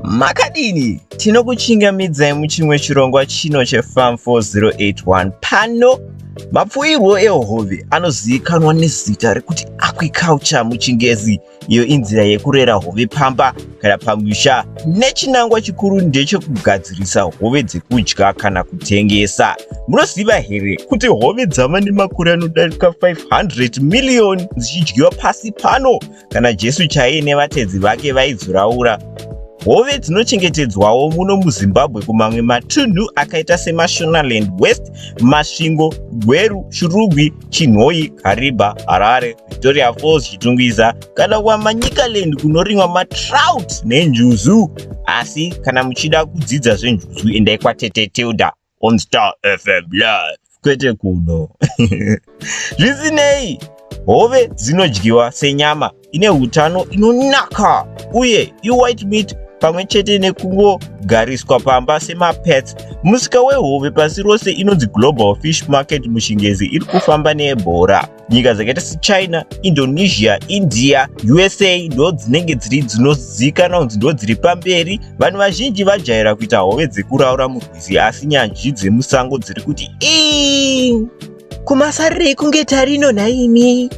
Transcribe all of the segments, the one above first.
Makadini? Tinokuchingamidzai muchimwe chirongwa chino cheFarm 4081 pano. Mapfuirwo ehove anozivikanwa nezita rekuti aquaculture muchiNgezi, iyo inzira yekurera hove pamba kana pamusha, nechinangwa chikuru ndechekugadzirisa hove dzekudya kana kutengesa. Munoziva here kuti hove dzava nemakore anodarika 500 miliyoni dzichidyiwa pasi pano? Kana Jesu chaiye nevatedzi vake vaidzuraura. Hove dzinochengetedzwawo muno muZimbabwe kumamwe matunhu akaita seMashonaland West, Masvingo, Gweru, Shurugwi, Chinhoyi, Kariba, Harare, Victoria Falls, Chitungwiza kana kwaManyikaland kunorimwa matrout nenjuzu. Asi kana muchida kudzidza zvenjuzu, endai kwaTete Tilda on Star FM Live, kwete kuno. Zvisinei, hove dzinodyiwa senyama ine utano, inonaka uye iwhite meat, pamwe chete nekungogariswa pamba semapets. Musika wehove pasi rose, inonzi global fish market muchiNgezi, iri kufamba nebhora. Nyika dzakaita seChina, Indonesia, India, USA ndo dzinenge dziri dzinozivikanwa kunzi ndo dziri pamberi. Vanhu vazhinji vajaira kuita hove dzekuraura murwizi, asi nyanzvi dzemusango dziri kuti ii kumasarirei kunge tarino nhaimi.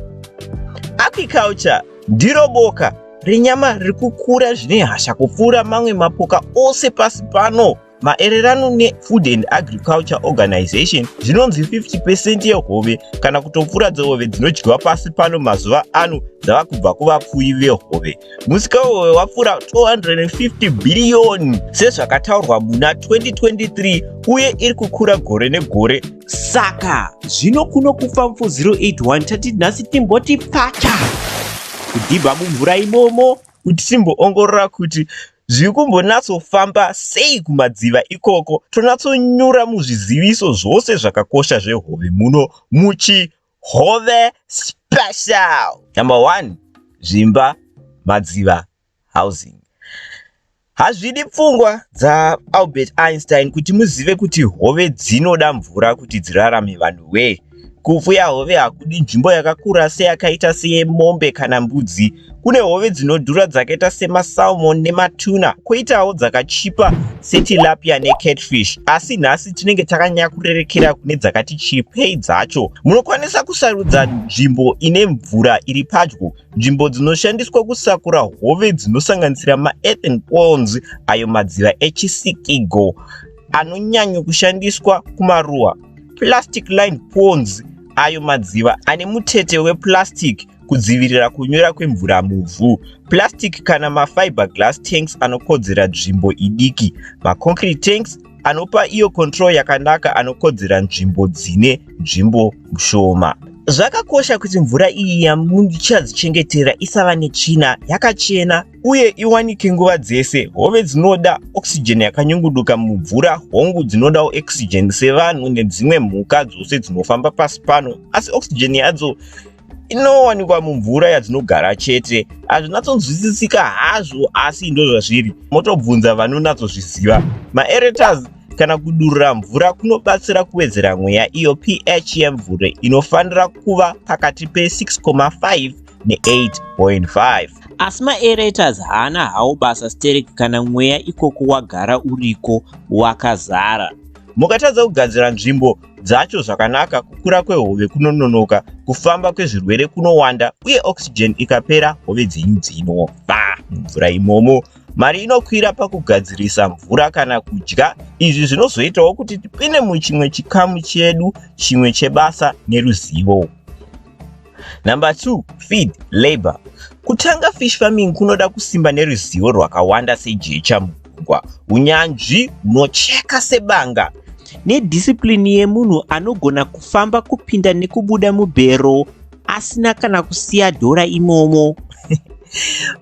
Aquaculture ndiro boka renyama riri kukura zvine hasha kupfuura mamwe mapoka ose pasi pano. Maererano neFood and Agriculture Organization, zvinonzi 50% yehove kana kutopfuura dzehove dzinodyiwa pasi pano mazuva ano dzava kubva kuvapfuyi vehove. Musika wehove wapfuura 250 bhiriyoni sezvakataurwa muna 2023, uye iri kukura gore negore. Saka zvino kuno kuFarm 4081 tati nhasi timboti pfacha kudhibha mumvura imomo kuti timboongorora kuti zviri kumbonyatsofamba sei kumadziva ikoko, tonatsonyura muzviziviso zvose zvakakosha zvehove muno muchiHove Special. Number 1, zvimba, madziva, housing. Hazvidi pfungwa dzaAlbert Einstein kuti muzive kuti hove dzinoda mvura kuti dzirarame. Vanhu wee, kupfuya hove hakudi nzvimbo yakakura seyakaita seyemombe kana mbudzi. Kune hove dzinodhura dzakaita semasalmon nematuna, kwoitawo dzakachipa setilapia necatfish, asi nhasi tinenge takanyanya kurerekera kune dzakati chipei dzacho. Munokwanisa kusarudza nzvimbo ine mvura iri padyo. Nzvimbo dzinoshandiswa kusakura hove dzinosanganisira maearthen ponds, ayo madziva echisikigo anonyanya kushandiswa kumaruwa, plastic lined ponds, ayo madziva ane mutete weplastic kudzivirira kunyura kwemvura muvhu, plastic kana mafiber glass tanks anokodzera nzvimbo idiki, maconcrete tanks anopa iyo control yakanaka, anokodzera nzvimbo dzine nzvimbo shoma. Zvakakosha kuti mvura iyi yamuchadzichengetera isava netsvina, yakachena uye iwanike nguva dzese. Hove dzinoda oxygen yakanyunguduka mumvura. Hongu, dzinodawo oxygen sevanhu nedzimwe mhuka dzose dzinofamba pasi pano, asi oxygen yadzo inowanikwa mumvura yadzinogara chete. Hazvinatsonzwisisika hazvo, asi ndo zvazviri, motobvunza vanonatsozviziva. Maaerators kana kudurura mvura kunobatsira kuwedzera mweya. Iyo pH yemvura inofanira kuva pakati pe6.5 ne8.5, asi maaerators haana hawo basa sterek kana mweya ikoko wagara uriko wakazara. Mukatadza kugadzira nzvimbo dzacho zvakanaka, kukura kwehove kunononoka, kufamba kwezvirwere kunowanda, uye oxygen ikapera, hove dzenyu dzinofa mumvura imomo. Mari inokwira pakugadzirisa mvura kana kudya. Izvi zvinozoitawo kuti tipinde muchimwe chikamu chedu chimwe chebasa neruzivo. Number 2, feed, labor. Kutanga fish farming kunoda kusimba neruzivo rwakawanda sejecha mugungwa, unyanzvi hunocheka sebanga nediscipline yemunhu anogona kufamba kupinda nekubuda mubhero asina kana kusiya dhora imomo.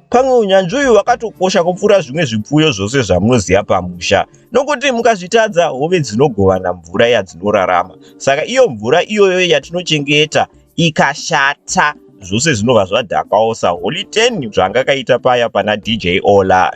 Pamwe unyanzvi uyu hwakatokosha kupfuura zvimwe zvipfuyo zvose zvamunoziva pamusha, nokuti mukazvitadza, hove dzinogovana mvura yadzinorarama. Saka iyo mvura iyoyo yatinochengeta ikashata, zvose zvinobva zvadhakwawo, saHoly 10 zvangakaita paya pana DJ Ola.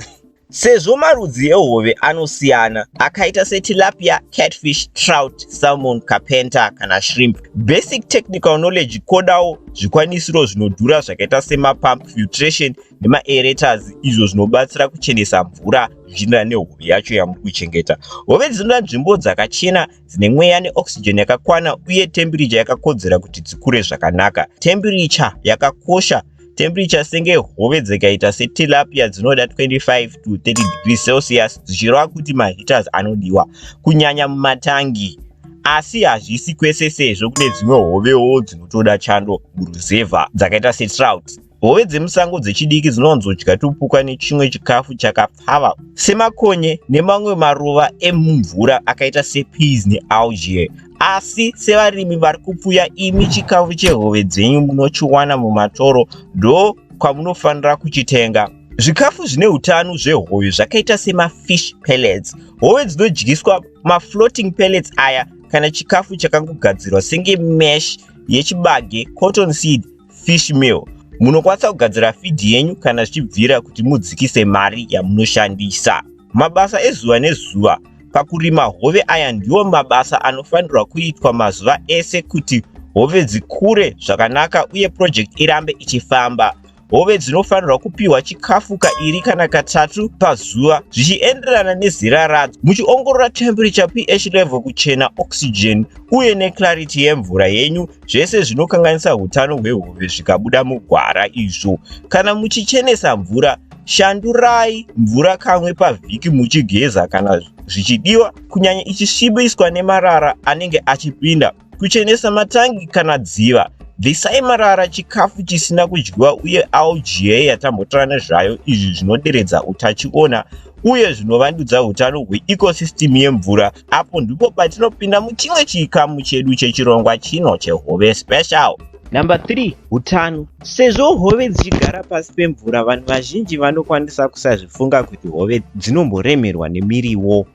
Sezvo marudzi ehove anosiyana, akaita setilapia, catfish, trout, salmon, kapenta kana shrimp, basic technical knowledge kodawo zvikwanisiro zvinodhura zvakaita semapump filtration nemaaerators, izvo zvinobatsira kuchenesa mvura zvichienderana nehove yacho yamuri kuchengeta. Hove dzinoda nzvimbo dzakachena, dzine mweya neoxygen yakakwana uye temperature yakakodzera kuti dzikure zvakanaka. Temperature yakakosha. Temperature, senge hove dzikaita setilapia, dzinoda 25 to 30 degrees Celsius, zvichireva kuti maheaters anodiwa kunyanya mumatangi, asi hazvisi kwese sezvo kune dzimwe hovewo dzinotoda chando muruzevha dzakaita setrout. Hove dzemusango dzechidiki dzinowanzodya tupuka nechimwe chikafu chakapfava semakonye nemamwe maruva emumvura akaita sepeas nealgae. Asi sevarimi vari kupfuya, imi chikafu chehove dzenyu munochiwana mumatoro, ndo kwamunofanira kuchitenga. Zvikafu zvine utano zvehove zvakaita semafish pellets. Hove dzinodyiswa mafloating pellets aya kana chikafu chakangogadzirwa senge mash yechibage, cotton seed, fish meal. Munokwanisa kugadzira feed yenyu kana zvichibvira kuti mudzikise mari yamunoshandisa. Mabasa ezuva nezuva pakurima hove. Aya ndiwo mabasa anofanirwa kuitwa mazuva ese kuti hove dzikure zvakanaka uye project irambe ichifamba. Hove dzinofanirwa kupiwa chikafu kairi kana katatu pazuva zvichienderana nezera radzo, muchiongorora temperature, pH level, kuchena, oxygen uye neclarity yemvura yenyu. Zvese zvinokanganisa utano hwehove zvikabuda mugwara izvo. Kana muchichenesa mvura, shandurai mvura kamwe pavhiki, muchigeza kana zvichidiwa, kunyanya ichisvibiswa nemarara anenge achipinda. Kuchenesa matangi kana dziva, bvisai marara, chikafu chisina kudyiwa uye algae yatambotaura nezvayo. Izvi zvinoderedza utachiona uye zvinovandudza utano hweecosystem yemvura. Apo ndipo patinopinda muchimwe chikamu chedu chechirongwa chino chehove special. Number 3, utano. Sezvo hove dzichigara pasi pemvura, vanhu vazhinji vanokwanisa kusazvifunga kuti hove dzinomboremerwa nemiriwo.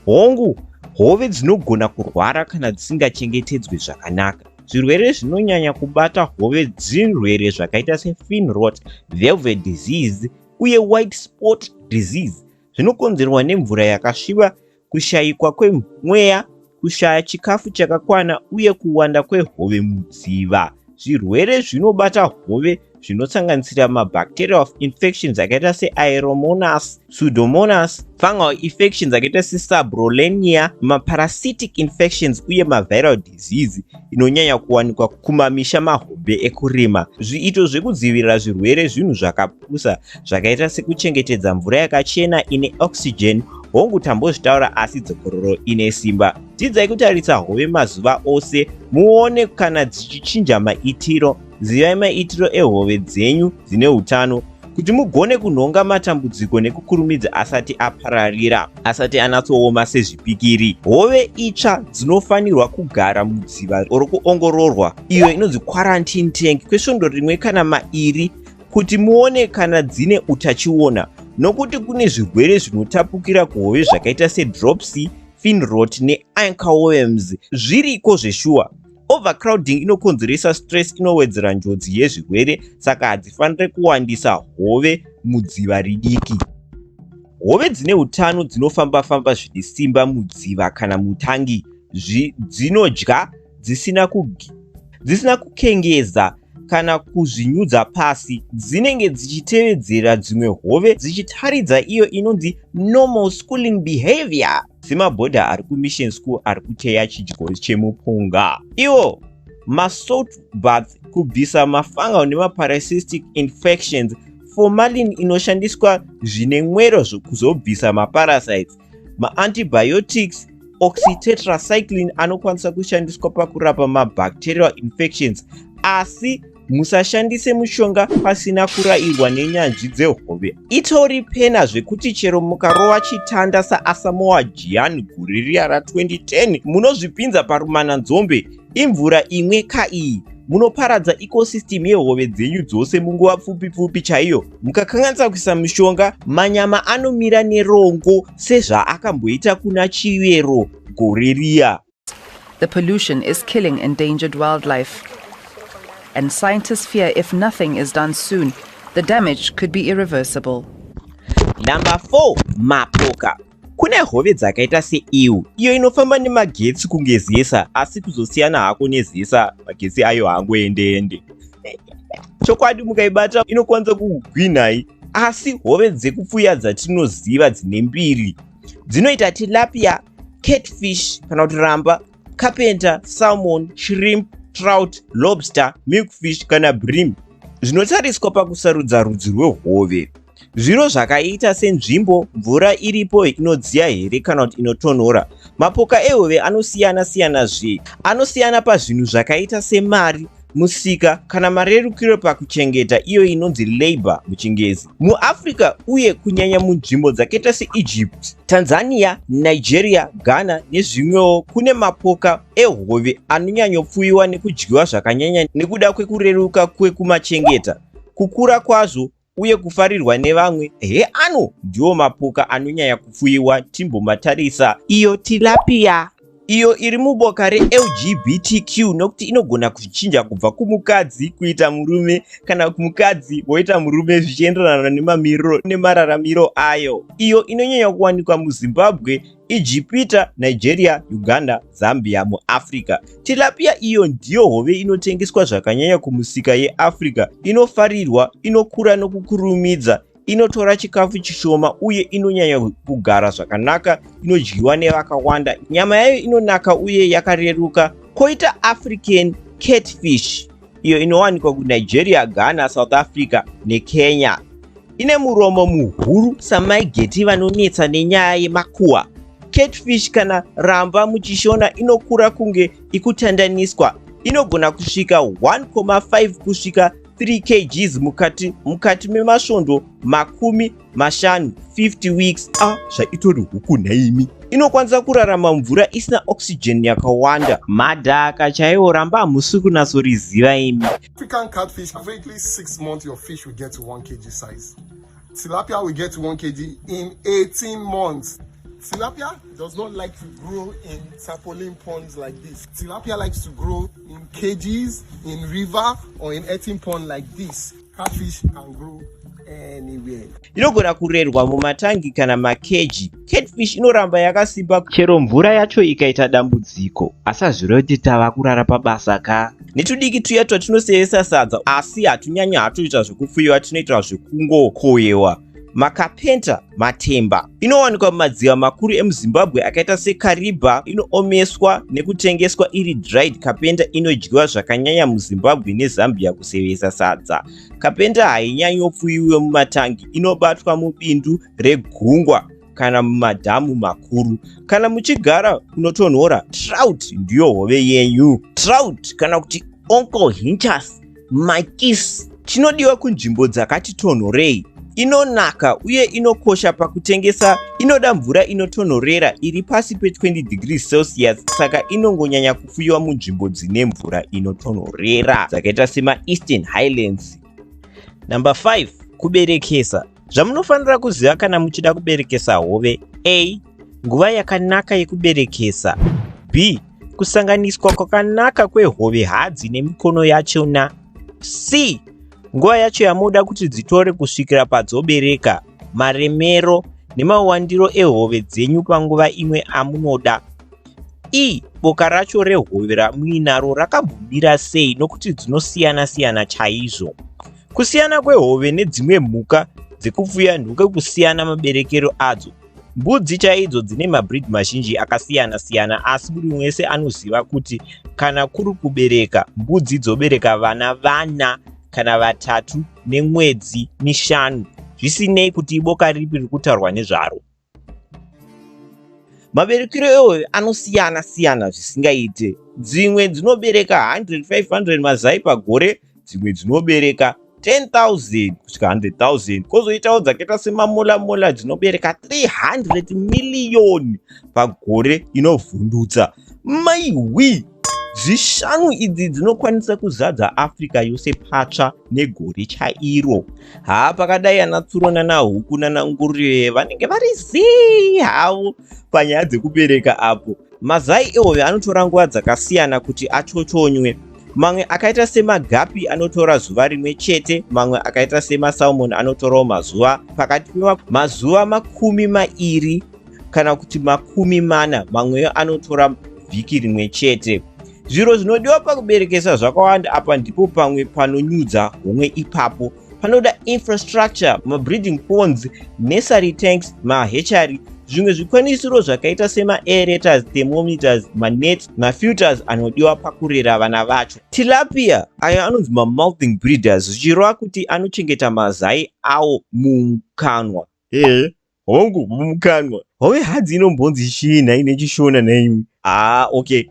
Hongu, hove dzinogona kurwara kana dzisingachengetedzwi zvakanaka. Zvirwere zvinonyanya kubata hove zvirwere zvakaita sefin rot, velvet disease uye white spot disease, zvinokonzerwa nemvura yakasviba, kushayikwa kwemweya, kushaya chikafu chakakwana uye kuwanda kwehove mudziva. Zvirwere zvinobata hove zvinosanganisira mabacterial infections akaita seAeromonas, Pseudomonas, fungal infections akaita seSaprolegnia, maparasitic infections uye maviral disease inonyanya kuwanikwa kumamisha mahombe ekurima. Zviito zvekudzivirira zvirwere zvinhu zvakapusa zvakaita sekuchengetedza mvura yakachena ine oxygen. Hongu, tambozvitaura, asi dzokororo ine simba. Dzidzai kutarisa hove mazuva ose, muone kana dzichichinja maitiro. Zivai maitiro ehove dzenyu dzine utano kuti mugone kunhonga matambudziko nekukurumidza asati apararira, asati anatsooma sezvipikiri. Hove itsva dzinofanirwa kugara mudziva rokuongororwa, iyo inonzi quarantine tank, kwesvondo rimwe kana mairi kuti muone kana dzine utachiona, nokuti kune zvirwere zvinotapukira kuhove zvakaita sedropsy, fin rot neanchor. Zviriko zveshuwa. Overcrowding inokonzeresa stress inowedzera njodzi yezvirwere, saka hadzifaniri kuwandisa hove mudziva ridiki. Hove dzine utano dzinofamba-famba zvine simba mudziva kana mutangi. Dzinodya dzisina kukengeza kana kuzvinyudza pasi. Dzinenge dzichitevedzera dzimwe hove, dzichitaridza iyo inonzi normal schooling behavior, semabhodha ari kumission school ari kuteya chidyo chemupunga. Iwo masalt bath kubvisa mafungal nemaparasitic infections. Formalin inoshandiswa zvine mwero kuzobvisa maparasites. Maantibiotics, oxytetracycline, anokwanisa kushandiswa pakurapa mabacterial infections, asi musashandise mushonga pasina kurayirwa nenyanzvi dzehove. Itori pena zvekuti chero mukarova chitanda saAsamoah Gyan gore riya ra2010, munozvipinza parumananzombe. Imvura imwe kaiyi, munoparadza ecosystem yehove dzenyu dzose munguva pfupi pfupi chaiyo. Mukakanganisa kuisa mishonga, manyama anomira nerongo sezvaakamboita kuna Chivero gore riya. The pollution is killing endangered wildlife. And scientists fear if nothing is done soon, the damage could be irreversible. Number 4, mapoka. Kune hove dzakaita seeel, iyo inofamba nemagetsi kunge ZESA, asi kuzosiyana hako neZESA, magetsi ayo haangoendeende. Chokwadi mukaibata inokwanisa kukugwinhai. Asi hove dzekupfuya dzatinoziva dzine mbiri dzinoita tilapia, catfish kana kuti ramba, carpenter, salmon, shrimp, trout, lobster, milkfish kana bream. Zvinotariswa pakusarudza rudzi rwehove zviro zvakaita senzvimbo, mvura iripo inodziya here kana kuti inotonhora. Mapoka ehove anosiyana siyana zve anosiyana pazvinhu zvakaita semari, musika kana marerukiro pakuchengeta, iyo inonzi labour muchingezi. MuAfrica uye kunyanya munzvimbo dzakaita seEgypt, Tanzania, Nigeria, Ghana nezvimwewo, kune mapoka ehove anonyanyopfuyiwa nekudyiwa zvakanyanya nekuda kwekureruka kwekumachengeta, kukura kwazvo uye kufarirwa nevamwe. Heano ndiwo mapoka anonyanya kupfuyiwa. Timbomatarisa. Iyo tilapia, iyo iri muboka reLGBTQ nokuti inogona kuchinja kubva kumukadzi kuita murume kana kumukadzi woita murume zvichienderana nemamiriro nemararamiro ayo. Iyo inonyanya kuwanikwa muZimbabwe, Ijipita, Nigeria, Uganda, Zambia muAfrica. Tilapia iyo ndiyo hove inotengeswa zvakanyanya kumusika yeAfrica, inofarirwa, inokura nokukurumidza, inotora chikafu chishoma uye inonyanya kugara zvakanaka, inodyiwa nevakawanda. Nyama yayo inonaka uye yakareruka. Koita African catfish, iyo inowanikwa kuNigeria, Ghana, South Africa neKenya. Ine muromo muhuru samaigeti vanonetsa nenyaya yemakuhwa. Catfish kana ramba muchishona inokura kunge ikutandaniswa. Inogona kusvika 1,5 kusvika 3 kgs mukati memasvondo 50, 50 weeks. Ah, zvaitori huku nhaimi. Inokwanisa kurarama mvura isina oxygen yakawanda. Madhaka chaiwo, ramba hamusi kunatsoriziva imi. African catfish, averagely 6 months, your fish will get to 1 kg size. Tilapia will get to 1 kg in 18 months. Tilapia does not like to grow in tarpaulin ponds like this. Tilapia likes to grow in cages, in river, or in earthen pond like this. Catfish can grow anywhere. Inogona kurerwa mumatangi kana makeji. Catfish inoramba yakasimba chero mvura yacho ikaita dambudziko. Asi hazvirevi kuti tava kurara pabasa ka. Netudiki tuya twatinosevesa sadza, asi hatunyanya hatoita zvekupfuyiwa, tinoita zvekungokoyewa. Makapenta matemba inowanikwa mumadziva makuru emuZimbabwe akaita seKariba. Inoomeswa nekutengeswa iri dried. Kapenta inodyiwa zvakanyanya muZimbabwe neZambia kusevesa sadza. Kapenta hainyanyopfuyiwe mumatangi, inobatwa mubindu regungwa kana mumadhamu makuru. Kana muchigara kunotonhora, trout ndiyo hove yenyu. Trout kana kuti Oncorhynchus mykiss chinodiwa kunzvimbo dzakati tonhorei. Inonaka uye inokosha pakutengesa. Inoda mvura inotonhorera iri pasi pe20 degrees Celsius, saka inongonyanya kupfuyiwa munzvimbo dzine mvura inotonhorera dzakaita semaEastern Highlands. Number 5, kuberekesa. Zvamunofanira kuziva kana muchida kuberekesa hove: A, nguva yakanaka yekuberekesa; B, kusanganiswa kwakanaka kwehove hadzi nemikono yachona; C, nguva yacho yamunoda kuti dzitore kusvikira padzobereka; maremero nemawandiro ehove dzenyu panguva imwe amunoda; E, boka racho rehove ramuinaro rakambomira sei, nokuti dzinosiyana-siyana chaizvo. Kusiyana kwehove nedzimwe mhuka dzekupfuya ndekwekusiyana maberekero adzo. Mbudzi chaidzo dzine mabreed mazhinji akasiyana-siyana, asi munhu wese anoziva kuti kana kuri kubereka, mbudzi dzobereka vana vana kana vatatu nemwedzi 5, zvisinei kuti iboka ripi riri kutaurwa nezvaro. Maberekero ehove anosiyana siyana zvisingaite. Dzimwe dzinobereka 100 500 mazai pagore, dzimwe dzinobereka 10,000 kusvika 100,000, kwozoitawo dzakaita semamola mola dzinobereka 300 miliyoni pagore. Inovhundutsa maiwi. Zvishanu idzi dzinokwanisa kuzadza Africa yose patsva negore chairo. Haa, pakadai ana tsuro nanahuku nananguruve vanenge vari zii havo panyaya dzekubereka apo. Mazai ehove anotora nguva dzakasiyana kuti achochonywe. Mamwe akaita semaguppy anotora zuva rimwe chete, mamwe akaita semasalmon anotorawo mazuva pakati pemazuva 20 kana kuti 40, mamweyo anotora vhiki rimwe chete. Zviro zvinodiwa pakuberekesa zvakawanda. Apa ndipo pamwe panonyudza homwe ipapo. Panoda infrastructure, mabreeding ponds, nursery tanks, mahatchery, zvimwe zvikwanisiro zvakaita semaaerators, thermometers, manets, mafilters anodiwa pakurera vana vacho. Tilapia ayo anonzi mamouthing breeders, zvichireva kuti anochengeta mazai awo mumukanwa. Ee, hongu, mumukanwa. Hove hadzi inombonzi chii nhai nechishona nhaimi? Haa, okay,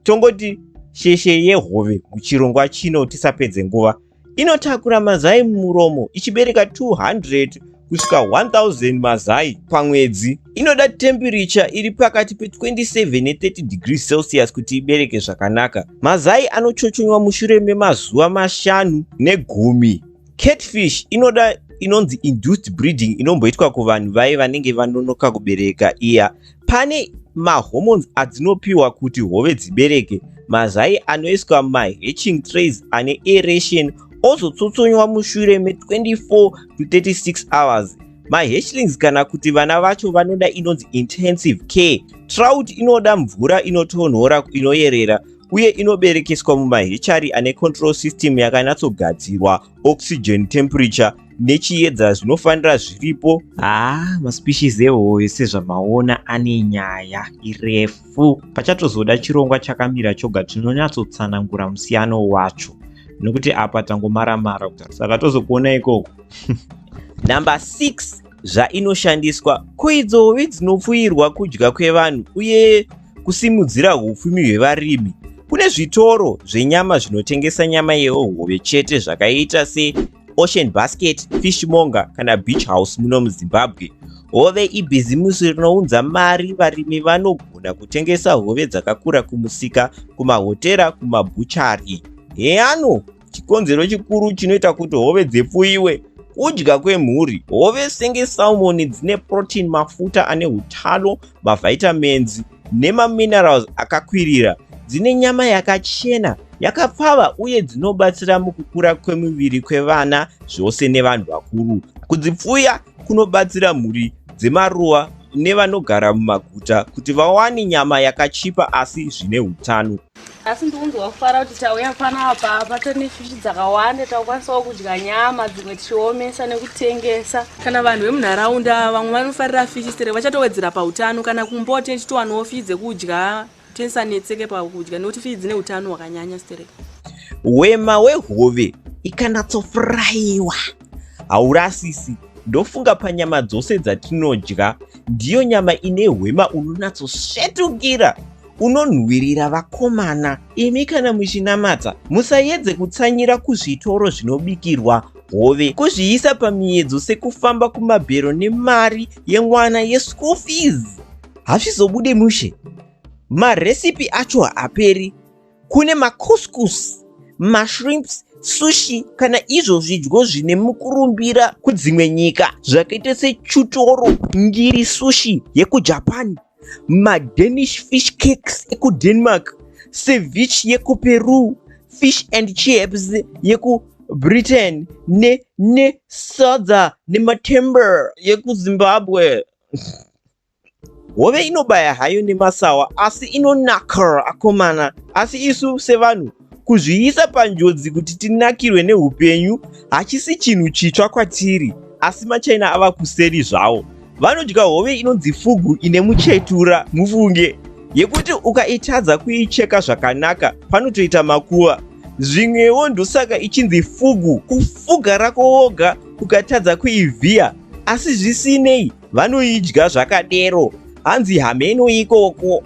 tongoti sheshe yehove muchirongwa chino tisapedze nguva. Inotakura mazai mumuromo ichibereka 200 kusvika 1000 mazai pamwedzi. Inoda temperature iri pakati pe27 ne30 degrees Celsius kuti ibereke zvakanaka. Mazai anochochonywa mushure memazuva 5 negumi. Catfish inoda inonzi induced breeding inomboitwa kuvanhu vai vanenge vanonoka kubereka iya. Pane mahormones adzinopiwa kuti hove dzibereke. Mazai anoiswa mumahatching trays ane aeration ozotsotsonywa mushure me24 to 36 hours. Mahatchlings kana kuti vana vacho vanoda inonzi intensive care. Trout inoda mvura inotonhora inoyerera uye inoberekeswa mumahatchery ane control system yakanyatsogadzirwa, oxygen, temperature nechiedza zvinofanira zviripo. Haa, maspecies ehove sezvamaona ane nyaya irefu. Pachatozoda chirongwa chakamira choga tinonyatsotsanangura musiyano wacho, nokuti apa tangomaramara kutaura, saka tozokuona ikoko. Namba 6, zvainoshandiswa. Kuidzo hove dzinopfuyirwa kudya kwevanhu uye kusimudzira upfumi hwevarimi. Kune zvitoro zvenyama zvinotengesa nyama yehove chete zvakaita seOcean Basket, Fishmonger kana Beach House muno muZimbabwe. Hove ibhizimusi rinounza mari. Varimi vanogona kutengesa hove dzakakura kumusika, kumahotera, kumabhuchari. Heyano chikonzero chikuru chinoita kuti hove dzepfuyiwe: kudya kwemhuri. Hove senge salmon dzine protein, mafuta ane utano, mavitamins nemaminerals akakwirira. Dzine nyama yakachena, yakapfava uye dzinobatsira mukukura kwemuviri kwevana zvose nevanhu vakuru. Kudzipfuya kunobatsira mhuri dzemaruwa nevanogara mumaguta kuti vawane nyama yakachipa asi zvine utano. Asi ndikunzwa kufara kuti tauya panapa, patone fishi dzakawanda, takwanisawo kudya nyama dzimwe tichiomesa nekutengesa. Kana vanhu vemunharaunda vamwe vanofarira fishi sere vachatowedzera pautano. Kana kumba tichitowanawo fishi dzekudya, tisanetseke pakudya nekuti fishi dzine utano hwakanyanya stereki. Hwema hwehove ikanatsofurayiwa haurasisi. Ndofunga panyama dzose dzatinodya ndiyo nyama ine hwema unonatsosvetukira, unonhuhwirira. Vakomana imi, kana muchinamata musaedze kutsanyira kuzvitoro zvinobikirwa hove. Kuzviisa pamiedzo sekufamba kumabhero nemari yemwana yeschool fees, hazvizobude mushe. Marecipe acho haaperi. Kune macouscous, mashrimps, sushi kana izvo zvidyo zvine mukurumbira kudzimwe nyika zvakaita sechutoro nigiri sushi yekuJapan, madanish fish cakes ekuDenmark, ceviche yekuPeru, fish and chips yekuBritain nesadza nematember yekuZimbabwe. Hove inobaya hayo nemasawa asi inonaka, akomana. Asi isu sevanhu kuzviisa panjodzi kuti tinakirwe neupenyu hachisi chinhu chitsva kwatiri. Asi maChina ava kuseri zvavo. Vanodya hove inonzi fugu ine muchetura, mufunge, yekuti ukaitadza kuicheka zvakanaka panotoita makuva. Zvimwewo ndosaka ichinzi fugu, kufuga rako woga ukatadza kuivhiya. Asi zvisinei, vanoidya zvakadero, hanzi hameno ikoko.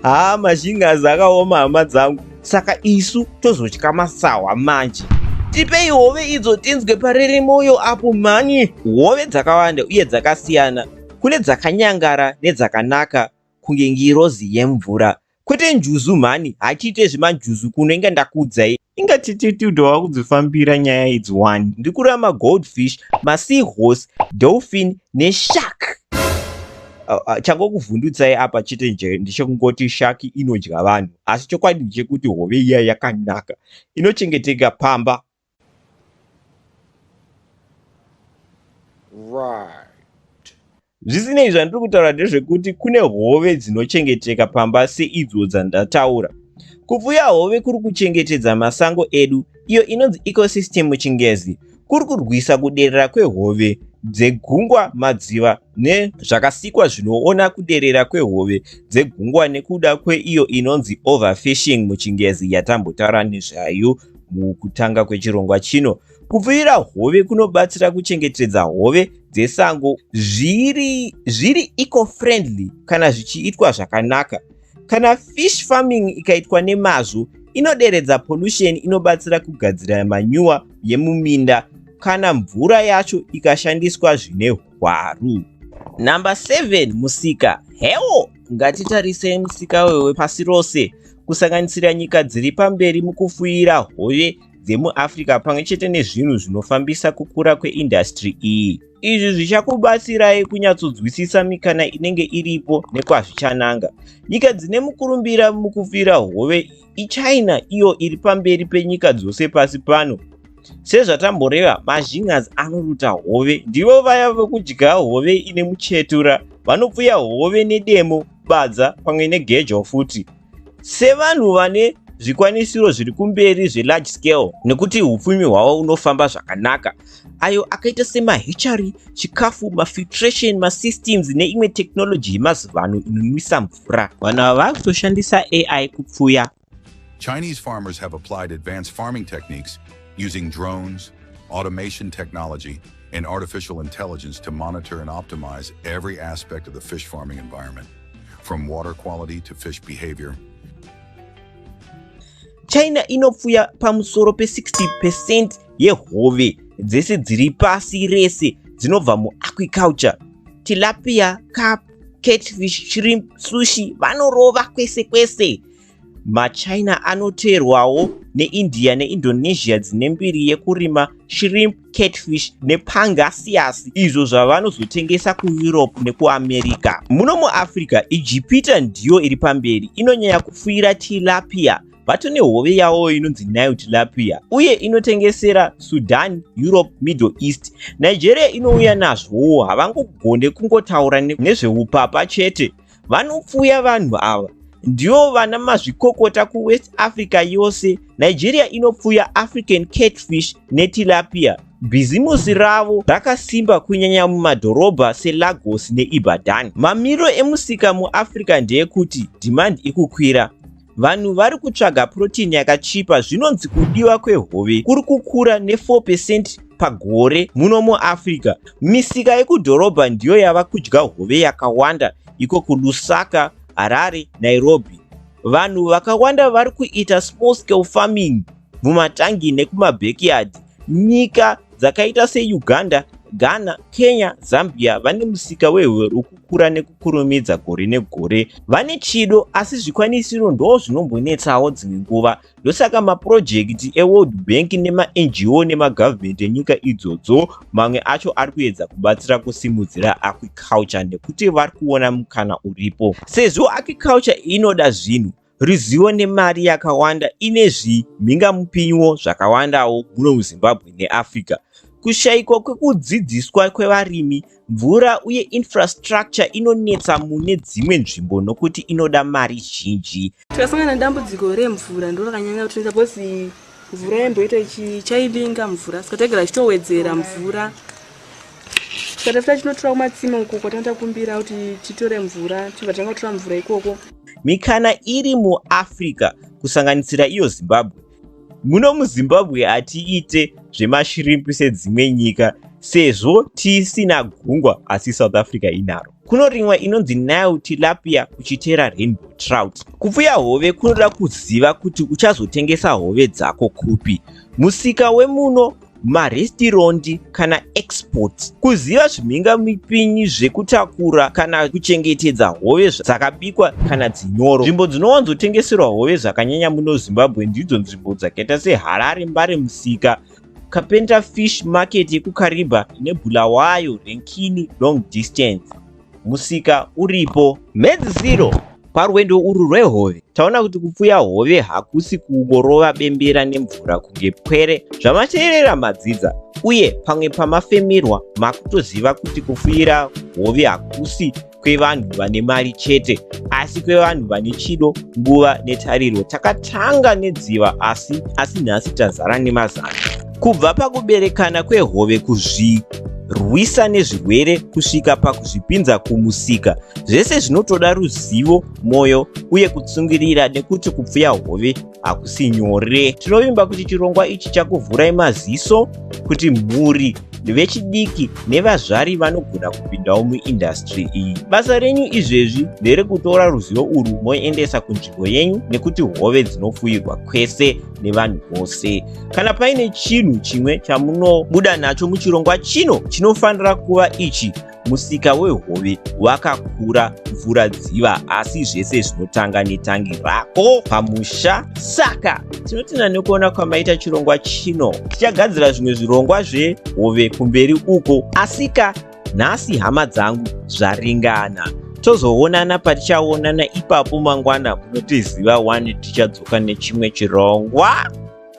Haa, mashingazi akaoma, hama dzangu. Saka isu tozotya masawa manje? Tipei hove idzo tinzwe parere moyo apo mhani. Hove dzakawanda uye dzakasiyana. Kune dzakanyangara nedzakanaka kunge ngirozi yemvura, kwete njuzu mhani. Hachiite zvemanjuzu kuno, inga ndakuudzai. Inga tititidova kudzifambira nyaya idzi wani. Ndikureva magoldfish, maseahorse, dolphin neshark. Changokuvhundutsai apa chete ndechekungoti shark inodya vanhu, asi chokwadi ndechekuti hove iya yakanaka, inochengeteka pamba. Right. Zvisinei, zvandiri kutaura ndezvekuti kune hove dzinochengeteka pamba seidzo dzandataura. Kupfuya hove kuri kuchengetedza masango edu, iyo inonzi ecosystem muchingezi, kuri kurwisa kuderera kwehove dzegungwa, madziva nezvakasikwa zvinoona kuderera kwehove dzegungwa nekuda kweiyo inonzi overfishing muchingezi yatambotaura nezvayo mukutanga kwechirongwa chino. Kupfuyira hove kunobatsira kuchengetedza hove dzesango zviri eco-friendly kana zvichiitwa zvakanaka. Kana fish farming ikaitwa nemazvo, inoderedza pollution, inobatsira kugadzira manure yemuminda kana mvura yacho ikashandiswa zvine hwaru. Number 7, musika. Hewo, ngatitarisei musika wepasi rose, kusanganisira nyika dziri pamberi mukufuyira hove dzemuAfrica pamwe chete nezvinhu zvinofambisa kukura kweindustry iyi. Izvi zvichakubatsirai kunyatsonzwisisa mikana inenge iripo nekwazvichananga. Nyika dzine mukurumbira mukufuyira hove iChina, iyo iri pamberi penyika dzose pasi pano. Sezvatamboreva, mazhingas anoruta hove ndivo vaya vekudya hove ine muchetura. Vanopfuya hove nedemo, badza pamwe negejo futi, sevanhu vane zvikwanisiro zviri kumberi zvelarge scale, nekuti upfumi hwavo unofamba zvakanaka, ayo akaita semahatchery, chikafu, mafiltration masystems neimwe technology yemazuva ano inonwisa mvura. Vanhu ava vakutoshandisa AI kupfuya. Chinese farmers have applied advanced farming techniques using drones, automation technology, and artificial intelligence to monitor and optimize every aspect of the fish farming environment, from water quality to fish behavior. China inopfuya pamusoro pe60% yehove dzese dziri pasi rese dzinobva muaquiculture: tilapia, carp, catfish, shrimp, sushi. Vanorova kwese kwese. MaChina anoteerwawo neIndia neIndonesia, dzine mbiri yekurima shrimp, catfish nepangasius, izvo zvavanozotengesa kuEurope nekuAmerica. Muno muAfrica, Ijipita ndiyo iri pamberi, inonyanya kupfuyira tilapia. Vatone hove yavo inonzi Nile tilapia, uye inotengesera Sudan, Europe, Middle East. Nigeria inouya nazvowo. Havangogone kungotaura nezveupapa chete, vanopfuya. Vanhu ava ndivo vana mazvikokota kuWest Africa yose. Nigeria inopfuya African catfish netilapia. Bhizimusi ravo rakasimba kunyanya mumadhorobha seLagos neIbadan. Mamiriro emusika muAfrica ndeyekuti demand ikukwira. Vanhu vari kutsvaga protein yakachipa. Zvinonzi kudiwa kwehove kuri kukura ne4% pagore muno muAfrica. Misika yekudhorobha ndiyo yava kudya hove yakawanda, iko kuLusaka, Harare, Nairobi. Vanhu vakawanda vari kuita small scale farming mumatangi nekumabackyard. Nyika dzakaita seUganda, Ghana, Kenya, Zambia vane musika wehove uri kukura nekukurumidza gore negore. Vane chido, asi zvikwanisiro ndo zvinombonetsawo dzimwe nguva. Ndosaka mapurojekiti eWorld Bank nemaNGO nemagavhumendi enyika idzodzo mamwe acho ari kuedza kubatsira kusimudzira agriculture, nekuti vari kuona mukana uripo, sezvo agriculture inoda zvinhu, ruzivo nemari yakawanda, ine zvimhingamupinyiwo zvakawandawo muno muZimbabwe neAfrica. Kushayikwa kwekudzidziswa kwevarimi, mvura uye infrastructure inonetsa mune dzimwe nzvimbo nokuti inoda mari zhinji. Tikasangana nedambudziko remvura, ndo rakanyanya kutinetsa, because mvura yaimboita ichailinga mvura, saka taigara tichitowedzera mvura. Saka tafuta chinotora kumatsime uko kwatanga takumbira kuti titore mvura, tibva tanga kutora mvura ikoko. Mikana iri muAfrica, kusanganisira iyo Zimbabwe. Muno muZimbabwe hatiite zvemashrimp sedzimwe nyika sezvo tisina gungwa, asi South Africa inaro. Kunorimwa inonzi Nile tilapia, kuchitera rainbow trout. Kupfuya hove kunoda kuziva kuti uchazotengesa hove dzako kupi, musika wemuno, marestirondi kana export. Kuziva zvimhingamipinyi zvekutakura kana kuchengetedza hove dzakabikwa kana dzinyoro. Nzvimbo dzinowanzotengeserwa hove zvakanyanya muno Zimbabwe ndidzo nzvimbo dzakaita seHarare, Mbare musika, Capenta Fish Market yekuKariba neBulawayo Renkini long distance. Musika uripo. Mhedzisiro, parwendo urwu rwehove, taona kuti kupfuya hove hakusi kungorova bembera nemvura kunge pwere. Zvamateerera madzidza, uye pamwe pamafemerwa makutoziva kuti kupfuyira hove hakusi kwevanhu vane mari chete, asi kwevanhu vane chido, nguva netariro. Takatanga nedziva asi asi nhasi tazara nemazano. Kubva pakuberekana kwehove, kuzvirwisa nezvirwere, kusvika pakuzvipinza kumusika, zvese zvinotoda ruzivo, mwoyo uye kutsungirira, nekuti kupfuya hove hakusi nyore. Tinovimba kuti chirongwa ichi chakuvhurai maziso kuti mhuri, vechidiki nevazvari vanogona kupindawo muindastry iyi. Basa renyu izvezvi nderekutora ruzivo urwu moendesa kunzvimbo yenyu, nekuti hove dzinopfuyirwa kwese nevanhu vose. Kana paine chinhu chimwe chamunobuda nacho muchirongwa chino, chinofanira kuva ichi: musika wehove wakakura kupfuura dziva, asi zvese zvinotanga netangi rako pamusha. Saka tinotenda nekuona kwamaita chirongwa chino. Tichagadzira zvimwe zvirongwa zvehove kumberi uko, asika nhasi, hama dzangu, zvaringana. Tozoonana patichaonana ipapo mangwana. Munotiziva wani, tichadzoka nechimwe chirongwa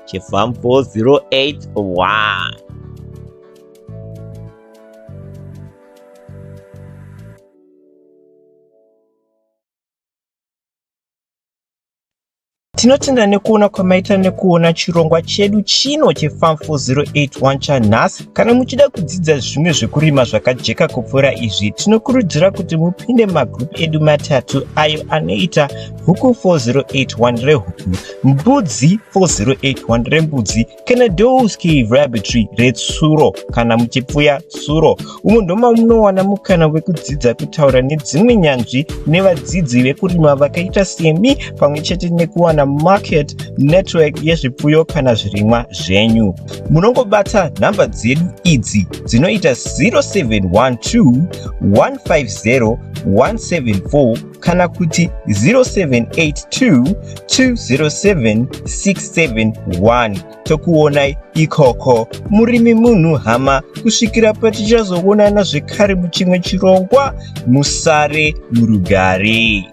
cheFarm 4081. Tinotenda nekuona kwamaita nekuona chirongwa chedu chino cheFarm 4081 chanhasi. Kana muchida kudzidza zvimwe zvekurima zvakajeka kupfuura izvi, tinokurudzira kuti mupinde mumagroup edu matatu ayo anoita Huku 4081 rehuku, Mbudzi 4081 rembudzi, kana Doves Cave Rabbitry retsuro kana muchipfuya tsuro. Umo ndomamunowana mukana wekudzidza kutaura nedzimwe nyanzvi nevadzidzi vekurima vakaita semi, pamwe chete nekuwana market network yezvipfuyo kana zvirimwa zvenyu. Munongobata nhamba dzedu idzi dzinoita 0712 150 174 kana kuti 0782 207 671. Tokuonai ikoko. Murimi munhu hama. Kusvikira patichazoonana zvekare muchimwe chirongwa, musare murugare.